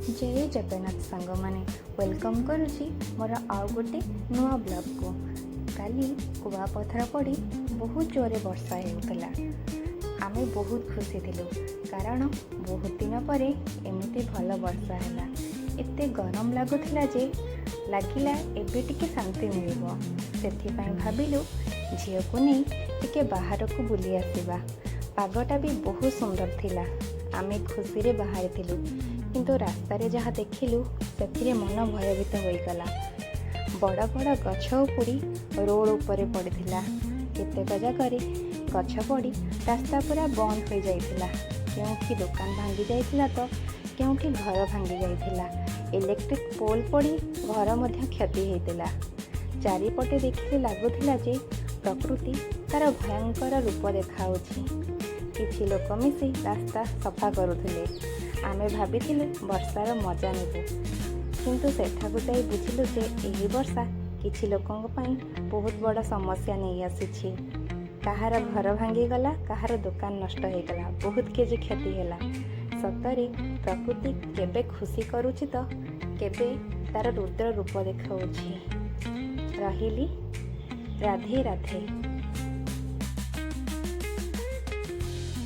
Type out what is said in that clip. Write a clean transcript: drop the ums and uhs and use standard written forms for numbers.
ଜୟ ଜଗନ୍ନାଥ ସାଙ୍ଗମାନେ, welcome କରୁଛି ମୋର ଆଉ ଗୋଟେ ନୂଆ ବ୍ଲଗ୍କୁ। କାଲି କୁଆପଥର ପଡ଼ି ବହୁତ ଜୋରରେ ବର୍ଷା ହେଉଥିଲା। ଆମେ ବହୁତ ଖୁସି ଥିଲୁ, କାରଣ ବହୁତ ଦିନ ପରେ ଏମିତି ଭଲ ବର୍ଷା ହେଲା। ଏତେ ଗରମ ଲାଗୁଥିଲା ଯେ ଲାଗିଲା ଏବେ ଟିକେ ଶାନ୍ତି ମିଳିବ। ସେଥିପାଇଁ ଭାବିଲୁ ଝିଅକୁ ନେଇ ଟିକେ ବାହାରକୁ ବୁଲି ଆସିବା। ପାଗଟା ବି ବହୁତ ସୁନ୍ଦର ଥିଲା। ଆମେ ଖୁସିରେ ବାହାରିଥିଲୁ, କିନ୍ତୁ ରାସ୍ତାରେ ଯାହା ଦେଖିଲୁ ସେଥିରେ ମନ ଭୟଭୀତ ହୋଇଗଲା। ବଡ଼ ବଡ଼ ଗଛ ଉପୁଡ଼ି ରୋଡ଼ ଉପରେ ପଡ଼ିଥିଲା। କେତେକ ଜାଗାରେ ଗଛ ପଡ଼ି ରାସ୍ତା ପୁରା ବନ୍ଦ ହୋଇଯାଇଥିଲା। କେଉଁଠି ଦୋକାନ ଭାଙ୍ଗି ଯାଇଥିଲା ତ କେଉଁଠି ଘର ଭାଙ୍ଗି ଯାଇଥିଲା। ଇଲେକ୍ଟ୍ରିକ୍ ପୋଲ୍ ପଡ଼ି ଘର ମଧ୍ୟ କ୍ଷତି ହେଇଥିଲା। ଚାରିପଟେ ଦେଖିଲେ ଲାଗୁଥିଲା ଯେ ପ୍ରକୃତି ତା'ର ଭୟଙ୍କର ରୂପ ଦେଖାଉଛି। କିଛି ଲୋକ ମିଶି ରାସ୍ତା ସଫା କରୁଥିଲେ। ଆମେ ଭାବିଥିଲୁ ବର୍ଷାର ମଜା ନେବୁ, କିନ୍ତୁ ସେଠାକୁ ଯାଇ ବୁଝିଲୁ ଯେ ଏହି ବର୍ଷା କିଛି ଲୋକଙ୍କ ପାଇଁ ବହୁତ ବଡ଼ ସମସ୍ୟା ନେଇ ଆସିଛି। କାହାର ଘର ଭାଙ୍ଗିଗଲା, କାହାର ଦୋକାନ ନଷ୍ଟ ହୋଇଗଲା, ବହୁତ କିଛି କ୍ଷତି ହେଲା। ସତରେ ପ୍ରକୃତି କେବେ ଖୁସି କରୁଛି ତ କେବେ ତା'ର ରୁଦ୍ର ରୂପ ଦେଖାଉଛି। ରହିଲି, ରାଧେ ରାଧେ।